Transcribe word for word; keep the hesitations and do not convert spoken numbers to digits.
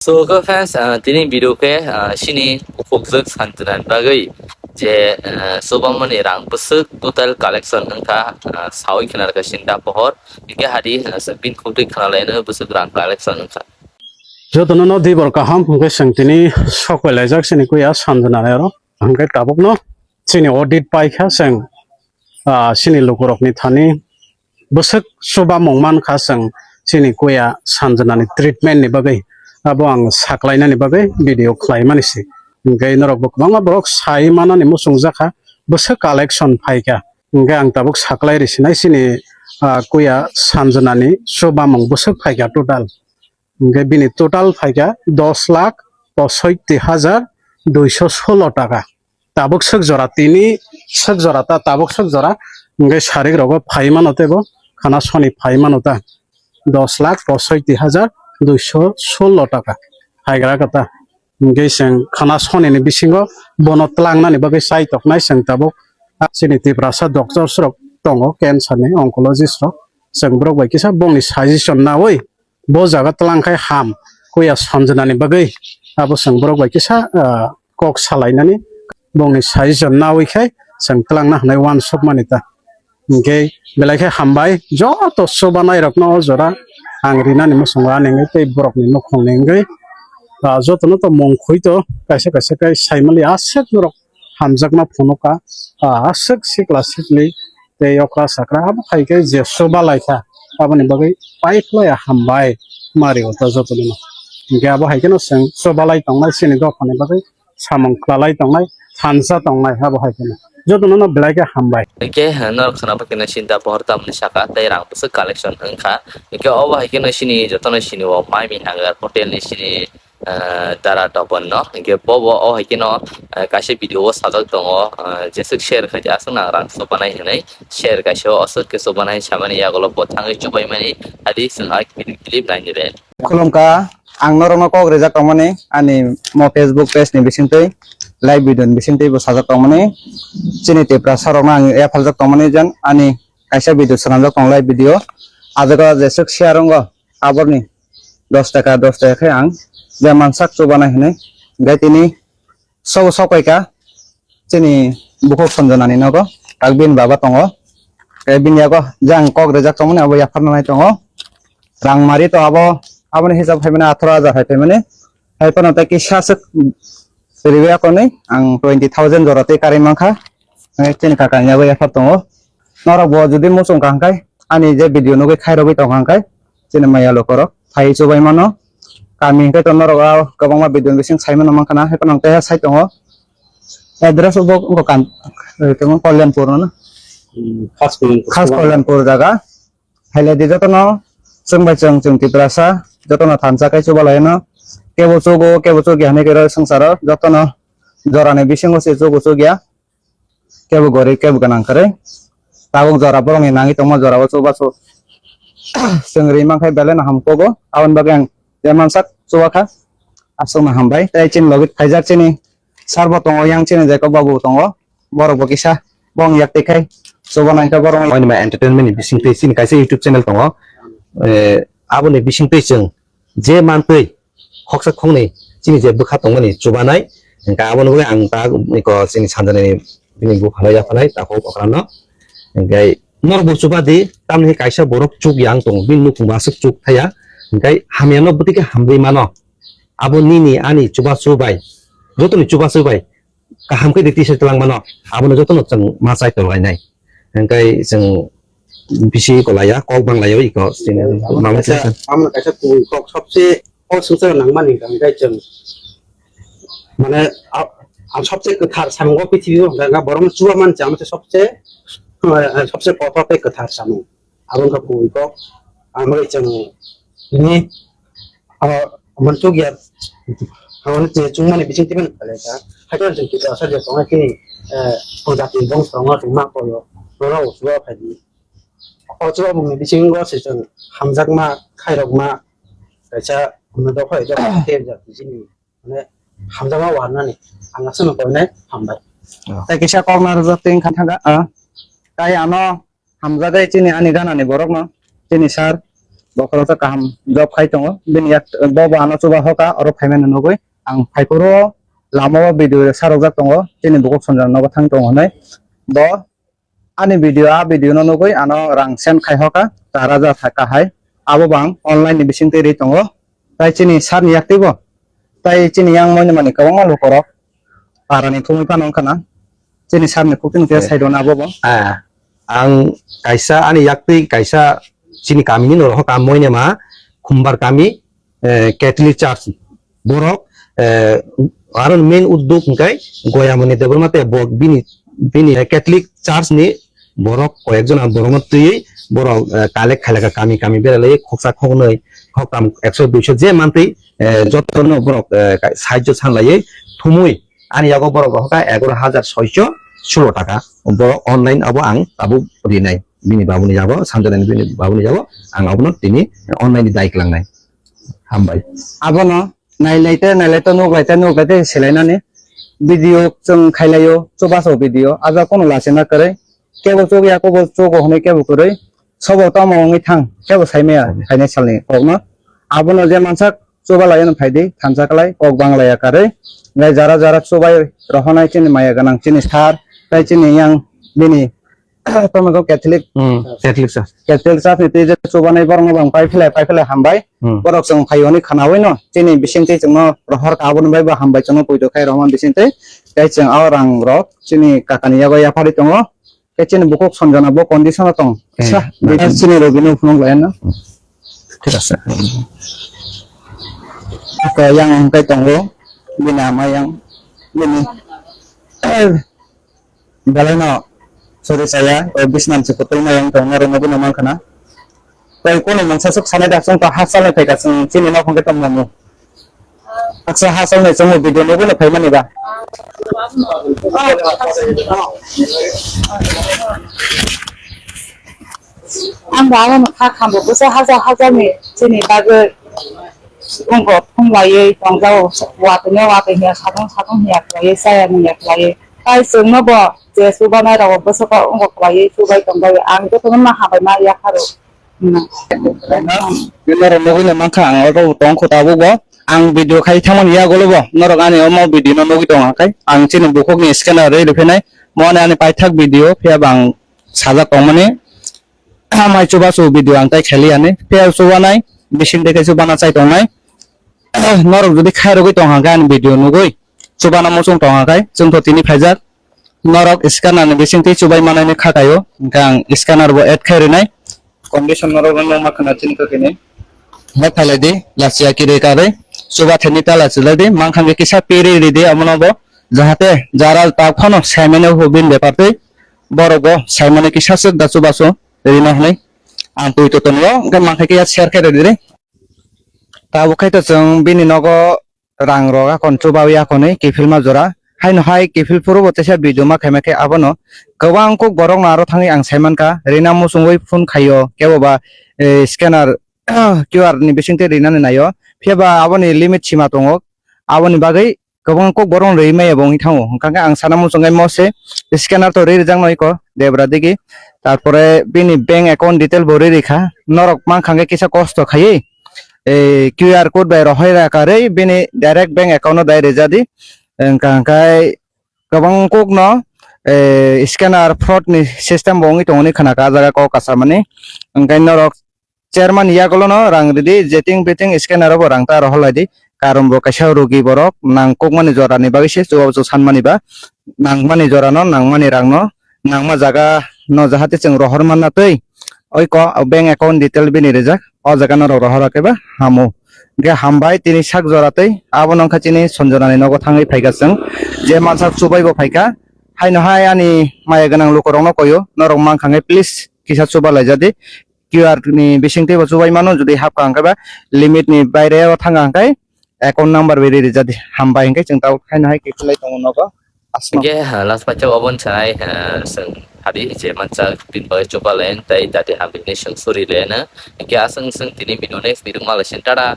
So, okay, fans, ah, tini video khe, ah, sini bukhukjwk sanjwnani bagwi je, ah, chubamani rang bwswk total collection wngkha, ah, sawi khna rwkha sinta pohor. Hingke hadi, ah, bini khukdwi khna laino bwswk rang collection wngkha. Jotono no dibor kaham hwnkhe chwng tini sok bai laijak sini kuya sanjwnani aro. Hwnkhe tabukno chini audit paikha chwng, ah, chini lukurokni thani bwswk chubamung mankha chwng chini kuya sanjwnani treatment ni bagwi. Abo ang saklainani bagwi video khlaimani se. Hwnkhe norokbo kwbangma borok sai manani muchungjakha, bwswk collection phaikha. Hwnkhe ang tabuk saklai risinai chini, ah, kuya sanjwnani chubamung bwswk phaikha total. Hwnkhe bini total phaikha dos lakh posoitti hajar duiso solo taka. Tabuk swk jora tini swk jora ta, tabuk swk jora hwnkhe sarik rogo phai mano teibo khana soni phai mano ta dos lakh posoitti hajar duiso solo taka. Haigra kata. Hwnkhe chwng khana sonini bisingo bono tlangnani bagwi chai toknai chwng tabuk chini Tiprasa doctors rok tongo, cancer ni oncologist rok. Chwng borok bai kisa bongni suggestion nawi bo jaga tlang khai ham kuya sanjwnani bagwi abo chwng borok bai kisa, ah, kok salainani bongni suggestion nawi khai chwng tlangna hwnwi uansukmani ta. Hwnkhe belai khe hambai joto chubanairokno o jora ang rinani muchungo ani wngwi tei borokni nukhungni wngwi, ah, jotono to mung khoi to kaisa kaisa khe saimali aswk norok hamjakma phunukha, ah, aswk sikla sikli tei okra sakra abo hai khe je chubalai kha aboni bagwi paiphlaiya hambai mari o ta jotono. Hwnkhe abo hai kheno chwng chubalai tongnai chini dophani bagwi samung khwlalai tongnai, thansa tongnai, abo hai kheno. Jotono no belai khe hambai. Hwnkhe, eh, norok khna bagwi no sinta pohor tamni saka tei rang bwswk collection wngkha. Hwnkhe obo hai kheno chini jotono chini o Mami Nagar hotel ni chini, eh, Dara Topon no. Hwnkhe bobo o hai kheno, eh, kaisa video o sajak tongo, eh, jeswk share khaidi aswk nang rang sopanai hinwi share kaisa o aswk khe sopanai samani yagulo bo thangwi chubaimani adi chwng a clip naini re. Khulumkha, ang norokno kok rijak tongmani, ani mo Facebook page ni bisingtwi, live video ni bisingtwi bo sajak tongmani, chini Tiprasa rokno ang yapharjak tongmani, jan ani kaisa video swnamjak tong live video, ah jaga jeswk share wngo, aborni dos taka, dos taka khe ang je mansak chubanai hinwi, gai tini sobo sok paikha chini bukhuk Sanjanani nogo, tak bini baba tongo. Tei bini yago jang kok rijak tongmani abo yapharna nai tongo. Rang mari to abo, aboni hisab hai mani atharo hajar hai phaimani. Hai phano tei kisa swk riwi akonwi ang twenty thousand jora tei karwi mankha. Tei chini kakani yago yaphar tongo. Norok bo jodi muchung kaham khai ani je video nugwi khairogwi tong kha hwnkhe chini maya lukurok phai chubai mano. Kami hwnkhe to norok o kwbangma video bising sai mano mankha na, hai phano ang tei sai tongo. Address bo wngkha kan, eh, tongmo Kalyanpur no na? Hmm, Khas Kalyanpur. Khas Kalyanpur jaga. Haile di jotono chwng bai chwng, chwng Tiprasa, jotono thansa kai chuba lai no. Kebo chugo, kebo chugya hinwi khe rw swngcharo, jotono jorani bisingo se chugo chugya. Kebo gorib, kebo gwnang kwrwi. Tabuk jora borokni nangwi tongma jora o chubachu. Chwng ri mankha belai no hamkuk o. Aboni bagwi ang je mansak chuba kha. Aswkno hambai. Tei chini logi phaijak chini sir bo tongo, yang chini Jacob babu tongo. Borok bo kisa bong yak twi khai chuba nang kha borok. Oini ma entertainment ni bising twi chini kaisa YouTube channel tongo. Eh, aboni bising twi chwng je mantwi khoksa khoknwi chini je bwkha tongmani chubanai, hwnkhe aboni bagwi ang ta iko chini sanjani bini buphanai yaphanai takhuk okrano. Hwnkhe norok bo chuba di, tamni kaisa borok chuk yang tongo, bini nukhung bo aswk chuk thaya, hwnkhe hamyano bwtwi khe hamrwi mano. Abo nini ani chubachu bai, jotoni chubachu bai kaham khe di tisa twlang mano, abono jotono chwng ma chai tonglainai. Hwnkhe chwng bisi kolaiya, kok banglaio iko chini. Amno mama kaisa, chwng. Amno kaisa kubui kok sobse o swngcharo nangmani hwnkha hwnkhe chwng, mane, a-, ang sobse kwthar samung o prithibi o hwnkha hwnkhe borokno chuba man chama se sobse, eh, sobse kotor tei kwthar samung. Abo wngkha kubui kok. Ang bagwi chwng tini, ah, munsuk ya, ang chwngmani bising twibo phailai kha. Haikhe chwng Tiprasa je tongnai chini, eh, jati bongso rokno chwng ma koyo. Norok chuba phaidi. O chuba bumni bisingo se chwng hamjakma, khairokma, kaisa hwnwi dophai jagate jati chini, mane, hamjakma warnani ang aswkno koinai hambai. Oh. Tei kisa kokna rwjak twi wngkha thangkha, ah, tai ano hamjagwi chini ani ganani borokno, chini sir, bokhorok khe kaham job khai tongo. Bini yak bo bo ano chuba hoka oro phaimani nugwi ang phaiphuru lama o video sarokjak tongo, chini bukhuk Sanjana nogo thang tongo hinwi. Bo ani video, a video no nugwi ano rang send khai hoka, char hajar thaka hai. Abo bang online ni bising twi ri tongo. Tai chini sir ni yak twi bo. Tai chini yang moini mani kwbangma lukorok para ni thumwi phano wngkha na. Chini sir ni khuktwng tei Eh. Side o na abo bo. Ah, ang kaisa ani yak twi kaisa chini kami ni norok hoka moini ma Khumbar kami, eh, Catholic Church. Borok, eh, aro main udduk hwnkhe Goyamoni Debbarma tei bo bini, bini, eh, Catholic Church ni borok koyekjon ang borokno twiwi borok, eh, collect khailaka kami kami beralai khoksa khoknwi khoktam ekso duiso je mantwi, eh, jotono borok, eh, ka-, sahajyo sanlaiwi thumwi ani yago borok rohorkha egaroh hajar soiso sulo taka borok online abo ang tabuk rinai bini babuni yago Sanjana ni bini babuni yago ang abono tini online ni dai klangnai. Hambai. Abono nailai te, nailai te, nuklai te, nuklai te, selainani video chwng khailaio, chubaso video, aja kono lachina kwrwi, kebo chukya, kobo chugo hwnwi kebo kwrwi, sobo tamo wngwi thang, kebo saimaya, Saimaya. Phainai salni kokno. Abono je mansak chuba laino phaidi, thansa kwlai, kok banglaya kwrwi, nai jara jara chubai rohonai chini maya gwnang, chini sir, tai chini yang bini Tamo kok Catholic. Hmm, Catholic sa. Catholic sa ni tei je chubanai borokno bang pai philai, pai philai hambai. Hmm. Borok chwng phaio hwnwi khanaui no. Chini bising tei chwngno rohor ka aboni bai bo hambai chwngno poito khai rohorma bising tei. Tei chwng o rang rok chini kakani yago yaphari tongo. Tei chini bukhuk Sanjana bo condition o tong. Eh, Sa, betul. Chini rogino phunuk lai no. Hmm. Thik ase. Ko yang hwnkhe tongo. Bini ama yang. Bini. Belai no sori saya, o bisnam se kotoi no yang tong naro nogwi no mankha na. Tei kono mungsa swk sanai da chwng to hachal ni phaika chwng chini nok hwnkhe tong mani. Aksa hachal ni chwng video nugwi no phaimani ba. Ang ba ano kha khambo bwsa hajar hajar ni chini bagwi. Wngkok thumlaiwi tongjao, watwi no watwi hiya, satung satung hiya khlaiwi, chaya nungya khlaiwi. Tai chwngno bo je chubanai rogo bwswk wngkok khlaiwi chubai tongbaio. Ang jotono ma hambai ma yapharo hwnna. Norok nugwi no mankha ang oro tong kho tabuk bo. Ang video khai thangmani yagulo bo. Norok ani omo video no nugwi tong kha khai. Ang chini bukhuk ni scanner rwi rwphinai. Mo ani ani paithak video phiya bo ang sajak tongmani. Mai chubachu video ang tai khailiyani. Phiya chubanai, bising tei khe chubana chai tongnai. Norok jodi khairogwi tong hwnkhe ani video nugwi chubana muchung tong hwnkhe chwngtho tini phaijak. Norok scanner ni bising twi chubai manai ni kha kaio. Hwnkhe ang scanner bo add khai rwnai. Condition norok no ma khna chini kha kini. Hwnkhe phailai di, lachiya kirwi karwi. Chuba thani ta lachi lai di. Mankha hwnkhe kisa piri ridi amono bo. Jahate jara tak phano saimano hubin bepar twi. Borok bo saimano kisa swk da chubachu rina hwnwi ang twi to tongo, hwnkhe mankha khe ya share khe rwdi re. Tabuk khai to chwng bini nogo rang rok akon chubawi akonwi kiphilma jora. Haino hai kiphil phuru bo teisa video ma khaima khe abono kwbang kuk borok no aro thangwi ang saimankha, rina muchungwi phone khaio, kebo ba, eh, scanner Q R ni bisingtwi rinani naio. Phiya ba aboni limit sima tongo, aboni bagwi kwbangma kok borok rwi maya bo wngwi thango. Hwnkha khe ang sana muchung khe mo se scanner to rwi rijak no iko debra digi. Tarpore bini bank account detail bo rwi rikha. Norok mankha khe kisa kosto khaiwi, eh, Q R code bai rohoi raka rwi bini direct bank account no dai rijadi. Hwnkha khe kwbang kok no, eh, scanner fraud ni system bo wngwi tongoni khna ka jaga kok kasamani. Hwnkhe norok chairman yagulo no rang ridi, jeting beting scanner o bo rang ta rohor lai di. Karon bo kaisa rugi borok nang kok mani jora ni bagwi se chubachu san mani ba, nang mani jora no, nang mani rang no, nang ma jaga no jahate chwng rohor manna twi. Oi ko bank account detail bini rijak, o jaga no rok rohor khe ba hamo. Hwnkhe hambai tini sak jora twi abo no wngkha chini Sanjana ni nogo thangwi phaikha chwng, je mansak chubai bo phaikha. Haino hai ani maya gwnang lukurok no koyo, norok mankha khe please kisa chuba laijadi. Q R ni bising teibo chubai mano, jodi hapkha hwnkhe ba limit ni baire o thangkha hwnkhe account number bai riri jadi. Hambai hwnkhe chwng tabuk haino hai kiphilai tongo nogo. Asno. Hwnkhe, ha, last pacha obon sanai, ha, chwng hadi je mancha tin bai chuba len tai dati hambi ni chwng suri len. Hwnkhe aswng chwng tini video next video malai sin tada.